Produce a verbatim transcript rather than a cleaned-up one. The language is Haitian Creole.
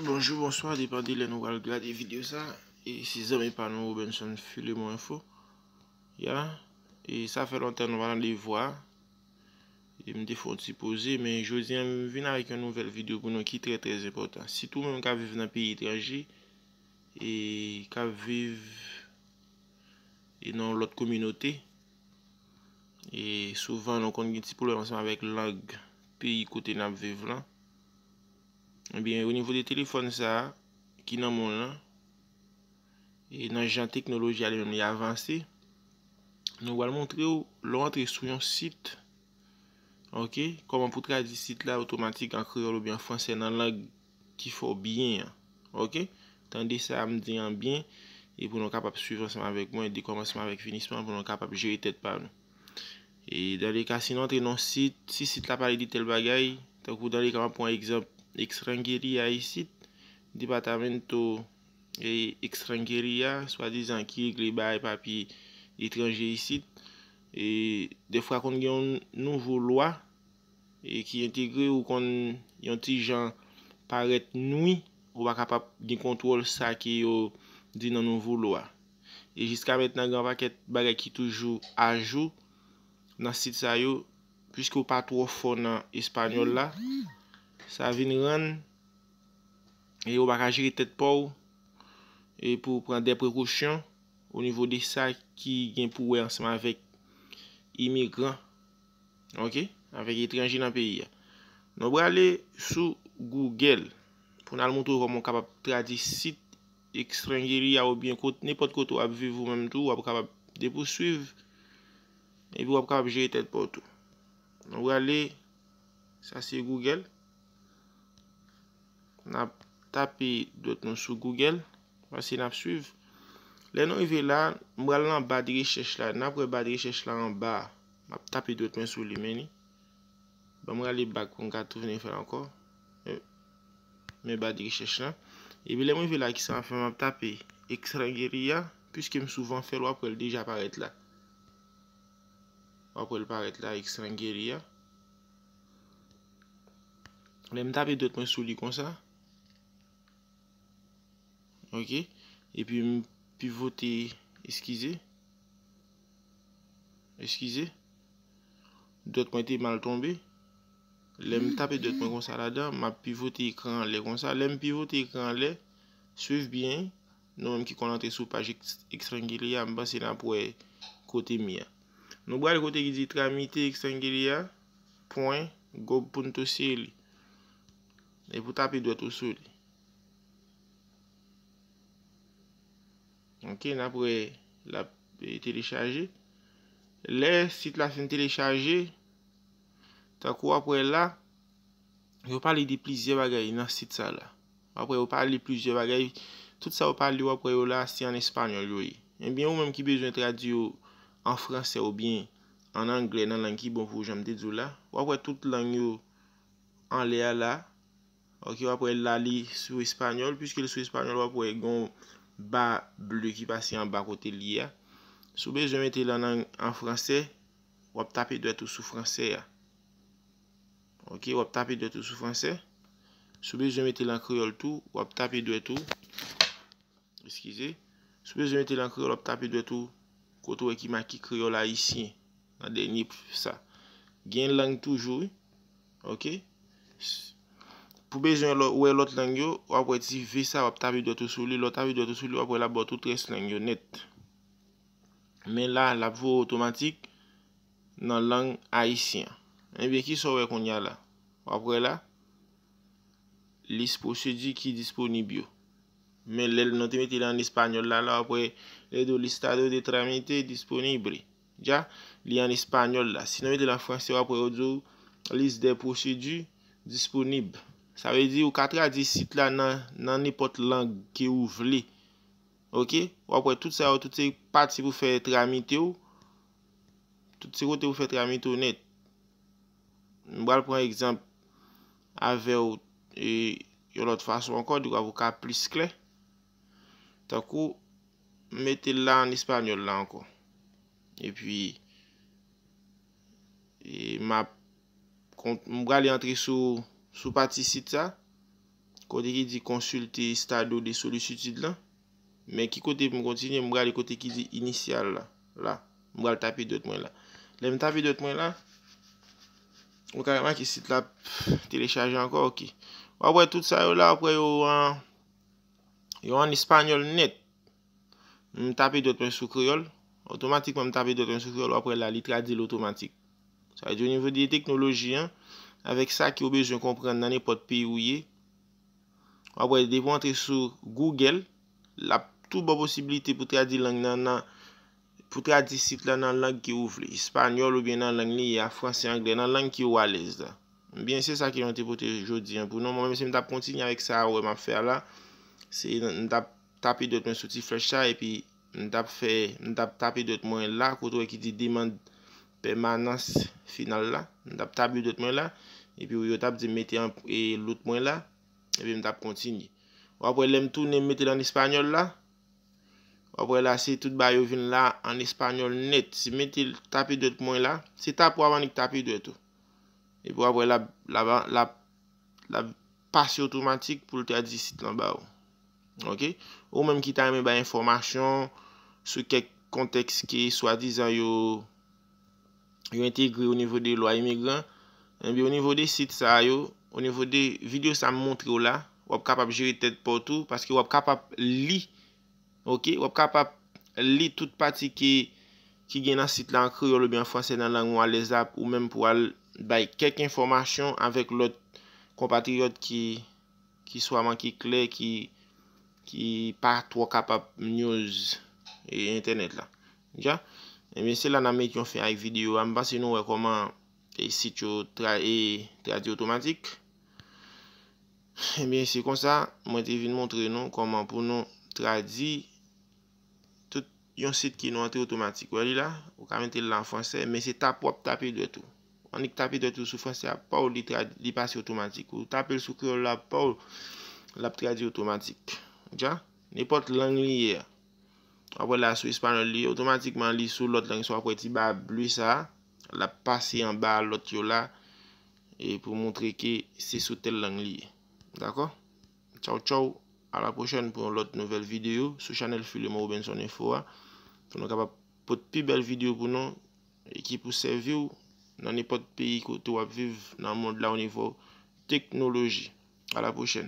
Bonjou, bonswa, depann de lè nou pral gade videyo sa. E se zanmi pa nou Robenson Filemon Info. Ya, e sa fè lontan nou pa tande vwa. E m te fè yon ti poze, men jodi a m vin avèk yon nouvèl videyo pou nou ki trè, trè enpòtan. Sitou menm k ap viv nan peyi etranje, e k ap viv e nan yon lòt kominote. E souvan nou konn gen ti pwoblèm ansanm avèk lang peyi kote n ap viv lan. Ebyen, o nivo de telefòn sa a ki nan men w lan, e nan jan teknoloji a li menm li avanse, nou pral montre w lè w antre sou yon sit, ok, kòman pou tradui sit la otomatik an kreyòl oubyen an fransè nan lang ki fè w byen an. Ok? Tande sa m di an byen, e pou nou kapab swiv ansanm avèk mwen, de kòmansman avèk finisman, pou nou kapab jere tèt pa nou. E dans le cas, si nou antre nan sit, si sit la pale de tèl bagay, tankou dans le cas, m ap pran egzanp, Extranjeria isit, Departamento e Extranjeria, swadizan ki regle bagay papye etranje isit. E defwa konn gen yon nouvo lwa e ki entegre ou konn yon ti jan parèt nwi, ou pa kapab gen kontwòl sa ke yo di nan nouvo lwa. E jiska mentnan, gen yon pakèt bagay ki toujou ajou nan sit sa yo, piske w pa twò fò nan espanyòl la, sa vin rann e ou pa ka jere tèt pa w e pou w pran de prekosyon o nivo de sa ki gen pou wè ansanm avèk imigran, ok, avèk etranje nan peyi a. Nou prale sou Google pou n al montre w kòman w kapab tradui sit Extranjeria oubyen kot, nenpòt kote w ap viv ou menm tou, w ap kapab depouswiv epi w ap kapab jere tèt pa w tou. Nou prale, sa se Google. N ap tape dwèt nou sou Google, pase n ap swiv. Lè nou rive la, m pral nan ba de rechèch la. N ap wè ba de rechèch la anba a. M ap tape dwèt mwen sou li, men li. Ban m rale bak pou m ka tounen fè l ankò. E, men ba de rechèch la. Epi lè m rive la, kisa m ap fè? M ap tape Extranjeria, piske m souvan fè l, w ap wè l deja parèt la. W ap wè l parèt la, Extranjeria. Lè m tape dwèt mwen sou li konsa. Ok. Epi m pivote, eskize. Eskize. Dwèt mwen te mal tonbe. Lè m tape dwèt mwen konsa ladan, m ap pivote ekran anlè konsa. Lè m pivote ekran anlè, swiv byen, nou menm ki konn antre sou paj Ex-, Extranjeria, m panse n ap wè kote m ye a. Nou pral kote ki di tramite Extranjeria pwen gob punto C L. Epi w tape dwèt ou sou li. Ok, n ap wè l ap, e, telechaje. Lè sit la fin telechaje, tankou w ap wè la, yo pale de plizyè bagay nan sit sa la. W ap wè yo pale plizyè bagay. Tout sa yo pale, w ap wè yo la, se an espanyòl yo ye. Ebyen, ou menm ki bezwen tradui yo an fransè oubyen an anglè, nan lang ki bon pou ou, jan m te di w la, w ap wè tout lang yo anlè a la. Ok, w ap wè la li sou espanyòl, piske l sou espanyòl, w ap wè gen yon ba ble ki pase anba kote l ye a. Si w bezwen mete l an, an, an fransè, w ap tape dwèt ou sou fransè a. Ok, w ap tape dwèt ou sou fransè. Si w bezwen mete l an kreyòl tou, w ap tape dwèt ou. Eskize. Si w bezwen mete l an kreyòl, w ap tape dwèt ou kote w wè ki make kreyòl ayisyen nan dènye p-, sa. Gen lang toujou, wi. Ok. S-, pou bezwen lò-, wè lòt lang yo, w ap wè ti V sa, w ap tape dwèt ou sou li. Lè w tape dwèt ou sou li, w ap wè l ap ba w tout rès lang yo nèt. Men la, l ap voye w otomatik nan lang ayisyen an. Ebyen, kisa w wè kounye a la? W ap wè la, lis pwosedi ki disponib yo. Men lè nou te mete li an espanyòl la, la, w ap wè le do listado de trámite disponible. Dja, li an espanyòl la. Si nou mete l an fransè, w ap wè yo di w liste des procédures disponibles. Sa vle di, ou ka tradui sit la nan, nan nenpòt lang ke ou vle. Ok? W ap wè tout sa yo, tout se pati pou fè tramite w. Tout se kote pou fè tramite w nèt. M pral pran egzanp avè w, e, yon lòt fason ankò, dekwa pou ka plis klè. Tankou, m mete l la an espanyòl la ankò. Epi, e, m ap kont-, m prale antre sou, sou pati sit sa. kote ki di consulter estado de solicitud la. Men ki kote pou m kontinye, m prale kote ki di iniciar la. La. M pral tape dwèt mwen la. Lè m tape dwèt mwen la, ou ka remake sit la ap telechaje ankò, ok. W ap wè tout sa yo la, w ap wè yo an, yo an espanyòl nèt. M tape dwèt mwen sou kreyòl, otomatikman m tape dwèt mwen sou kreyòl, w ap wè la, li tradui l otomatik. Sa vle di, o nivo de teknoloji an, avèk sa ke w bezwen konprann nan nenpòt peyi ou ye, w ap wè depi w antre sou Google, l ap tou ba w posiblite pou tradui lang nan, nan, pou tradui sit la nan lang ke ou vle, espanyòl oubyen nan lang li ye a, fransè, anglè, nan lang ke ou alèz la. Ebyen, se sa ke mwen te pote jodi an pou nou. Mwen menm, si m t ap kontinye avèk sa a, wè m ap fè a la, se m t ap tape dwèt mwen sou ti flèch sa, epi m t ap fè, m t ap tape dwèt mwen la, kote w wè ki di demann pèmanans final la. M t ap tape dwèt mwen la, epi yo t ap di m mete an, e, lout mwen la, epi m t ap kontinye. W ap wè lè m tounen m mete l an espanyòl la, w ap wè la se tout bagay yo vin la an espanyòl nèt. Si m mete l, tape dwèt mwen la, se tape w ap annik tape dwèt ou. Epi w ap wè l ap, l ap, l ap, l ap pase otomatik pou l tradui sit lan ba ou. Ok? Ou menm ki ta renmen bay enfòmasyon sou kèk kontèks ke swadizan yo, yo entegre o nivo de lwa imigran, ebyen, o nivo de sit sa yo, o nivo de videyo sa m montre w la, w ap kapab jere tèt pa w tou, paske w ap kapab li, ok, w ap kapab li tout pati ki, ki gen nan sit la an kreyòl oubyen an fransè nan lang ou alèz la, ou menm pou al bay kèk enfòmasyon avèk lòt konpatriyòt ki, ki swa manke klè, ki, ki pa twò kapab news e entènèt la. Ja? Ebyen, se la n ap mete yon fen ak videyo a. M panse nou wè kòman e sit yo tra-, e tradui otomatik. Ebyen, se konsa, mwen te vin montre nou kòman pou nou tradui tout yon sit ke nou antre otomatik. Wè li la? Ou ka mete l la an fransè, men se tape w ap tape dwèt ou. Annik tape dwèt ou sou fransè a pa w, li trad-, li pase otomatik. Ou tape l sou kreyòl la pa w, l ap tradui otomatik. Ja? Nenpòt lang li ye a. W ap wè la sou espanyòl li, otomatikman li sou lòt lang, sa w ap wè ti ba ble sa a, l ap pase anba lòt yo la, e pou montre ke se sou tèl lang li ye. Dakò? Tchaw, tchaw, a la pwochèn pou yon lòt nouvèl videyo sou chanèl Filemon Robinson Info a, pou nou kapab pot pi bèl videyo pou nou, e ki pou sèvi w nan nenpòt peyi kote w ap viv nan mond la o nivo teknoloji. A la pwochèn.